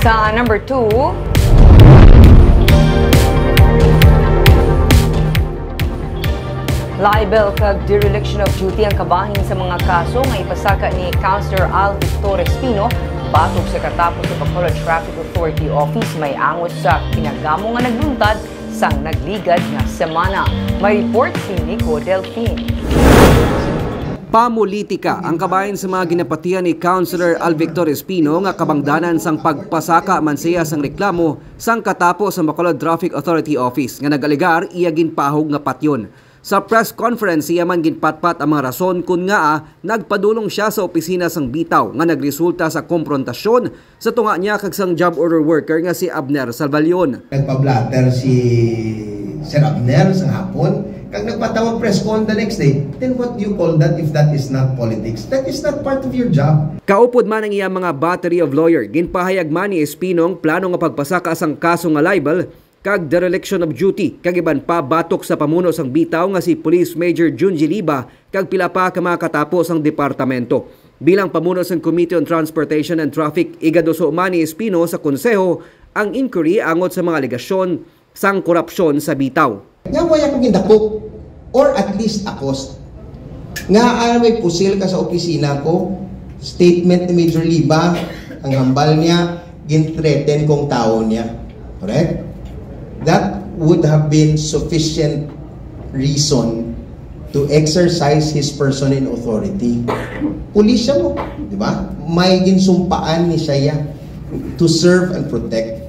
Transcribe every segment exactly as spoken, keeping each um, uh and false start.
Sa number two, libel kag dereliction of duty ang kabahin sa mga kaso nga ipasaka ni Councilor Alvictor Espino batok sa katapos sa Bacolod Traffic Authority Office may angot sa kinagamo nga nagluntad sang nagligad nga semana. May report si Nico Delfin. Pamulitika ang kabahin sa mga ginapatihan ni Councilor Alvictor Espino nga kabangdanan sang pagpasaka man siya sang reklamo sang katapo sa Bacolod Traffic Authority Office nga nag-alegar iya ginpahog nga patyon. Sa press conference, iya man ginpatpat ang mga rason kon ngaa nagpadulong siya sa opisina sang bitaw nga nagresulta sa komprontasyon sa tunga niya kag sang job order worker nga si Abner Salvalion. Nagpa-blotter si Sir Abner sa hapon, kag nagpatawag press con the next day. Then what do you call that if that is not politics? That is not part of your job. Kaupod man ang iyang mga battery of lawyer, ginpahayag man ni Espino ang plano nga pagpasaka sang kaso nga libel kag dereliction of duty kag iban pa batok sa pamuno sang bitaw nga si Police Major Junji Liba kag pila pa ka mga katapo sang departamento. Bilang pamuno sang Committee on Transportation and Traffic, igaduso man ni Espino sa konseho ang inquiry angot sa mga alegasyon sang korupsyon sa bitaw. Nga wala ko gindakop or at least akos. Nga, ah, may pusil ka sa opisina ko, statement ni Major Liba, ang hambal niya, gin-threaten kong tawo niya. Correct? That would have been sufficient reason to exercise his person in authority. Pulis siya mo, di ba? May ginsumpaan ni siya to serve and protect.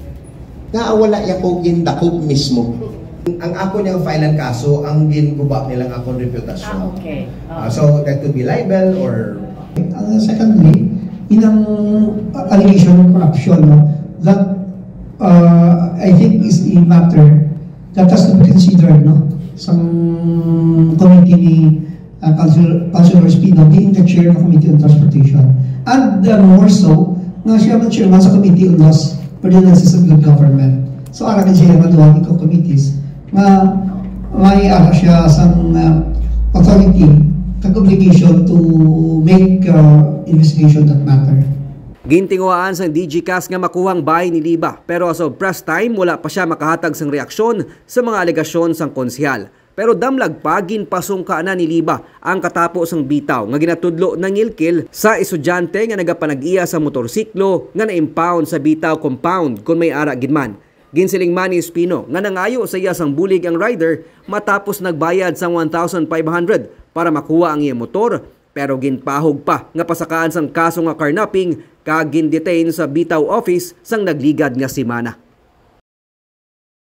Nga wala niya ko gindakop mismo. Ang ako niya file ang kaso, ang ginguba nila ang akong reputasyon. Ah, okay. Ah, so, that could be libel or Ang secondly, inang allegation of corruption, no, that, uh, I think is a matter that has to be considered, no, sang committee ni, uh, Council, Councilor Espino, being the chair of Committee on Transportation. And, uh, more so, nga siya man chairman sa Committee on Laws, Ordinances, and Good Government. So, ara gid siya nga duha ka committees nga may ara siya sang, uh, authority kag obligation to make, uh, investigation that matter. Gintinguhaan sang D G CAS nga makuha ang bahin ni Liba, pero as of press time, wala pa siya makahatag sang reaksyon sa mga alegasyon sang konsehal. Pero damlag pa, ginpasungka na ni Liba ang katapo sang bitaw nga ginatudlo nangilkil sa estudyante nga nagapanag-iya sa motorsiklo nga na-impound sa bitaw compound kon may ara gid man. Ginsiling man ni Espino nga nangayo sa iya sang bulig ang rider matapos nagbayad sang one thousand five hundred para makuha ang iya motor, pero ginpahog pa nga pasakaan sang kaso nga carnapping kag gin-detain sa bitaw office sang nagligad nga semana.